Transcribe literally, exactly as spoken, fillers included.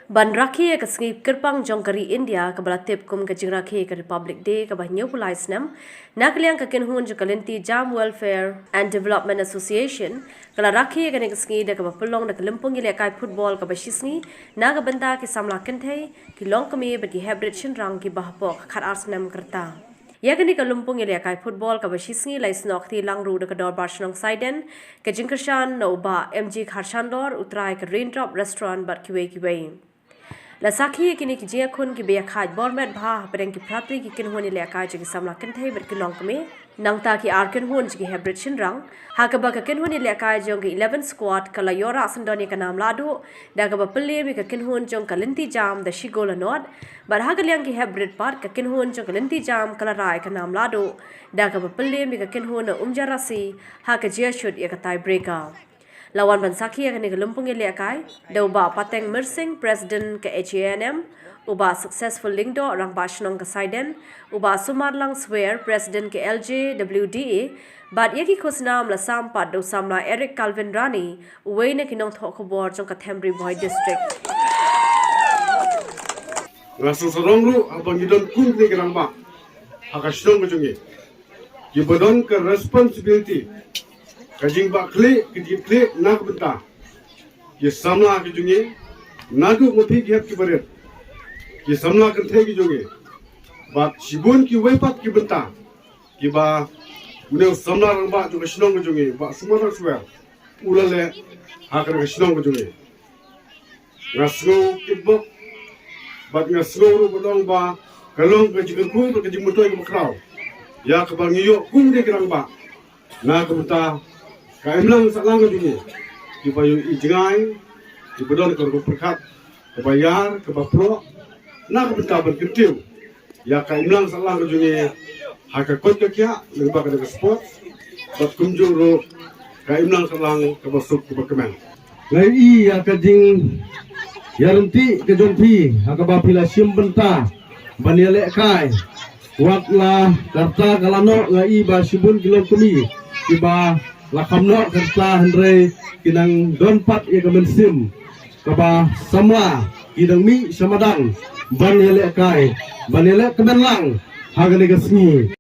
Ban rakhe ïa ka sngi kyrpang jong ka ri India kaba la tip kum ka jingrakhe ka Republic Day kaba hynñiewphew lai snem, na ka liang ka kynhun jong ka lynti Jam Welfare and Development Association ka la rakhe ïa kane ka sngi da kaba pynlong da ka lympung ïalehkai football kaba shisngi na ka bynta ki samla kynthei, ki longkmie bad ki heprit shynrang kiba hapoh ka khatar snem ka rta. Ïa kane ka lympung ïalehkai football kaba shisngi la isnoh kti lang ruh da ka Dorbar Shnong Saiden, ka jingkyrshan na u Bah M G Kharshanlor, u trai ka Raindrop Restaurant bad kiwei kiwei. La sakhi ïa kine ki jingïakhun kiba ïakhaid bor met bha hapdeng ki phra tylli ki kynhun ïalehkai jong ki samla kynthei bad ki longkmie. Nangta ki ar kynhun jong ki heprit shynrang, ha kaba ka kynhun ïalehkai jong ka eleven squad ka la ïoh rah syndon ïa ka nam lahduh da kaba pynliem ïa ka kynhun jong ka lynti Jam da shi gol ha nod. Bad ha ka liang ki heprit pat, ka kynhun jong ka lynti Jam ka la rah ïa ka nam lahduh da kaba pynliem ïa ka kynhun na Umjarasi ha ka jingïashut ïa ka tiebreaker. La wan ban sakhi ïa kane ka lympung ïalehkai da u Bah Pateng Myrsing, President ka H A N M, u Bah Successful Lyngdoh, Rangbah Shnong ka Saiden, u Bah Sumarlang Swer, President ka L J W D A, bad ïa ki khusnam la sam pat da u samla Eric Calvin Rani, uwei na ki nongthoh khubor jong ka Them Ri Bhoi District. Nga sngewsarong ruh haba ngi don kum kine ki rangbah ha ka shnong ka jong ngi, kiba don ka responsibility, ka jingbakla, ka jingkla na ka bynta ki samla ki jong ngi, naduh ma phi ki hep ki barit, ki samla kynthei ki jong ngi, bad shibun kiwei pat ki bynta kiba une u samla rangbah jong ka shnong ka jong ngi, Bah Sumarlang Swer, u la leh ha kane ka shnong ka jong ngi. Nga sngew kitbok bad nga sngew ruh ba long ba ka long ka jingkyrkhu bad ka jingmyntoi kaba khraw ïa kaba ngi ïoh kum ki rangbah na ka bynta ka imlang sahlang ka jong ngi, kiba ïohi jngai, kiba don ka rukom pyrkhat kaba ïar, kaba ploh na ka bynta ban kyntiew ïa ka imlang sahlang ka jong ngi ha ka koit ka khiah lyngba kane ka sport, bad kumjuh ruh ka imlang sahlang kaba suk kaba kmen. Nga ïohi ïa ka jingïaryntih ka jong phi ha kaba phi la shim bynta ban ïalehkai. Wat la ka rta ka la noh, nga ïohi ba shibun ki longkmie kiba la kham noh ka rta, hynrei ki nang don pat ïa ka mynsiem kaba samla, ki dang mih sha madan ban ïalehkai, ban ïalehkmen lang ha kane ka sngi.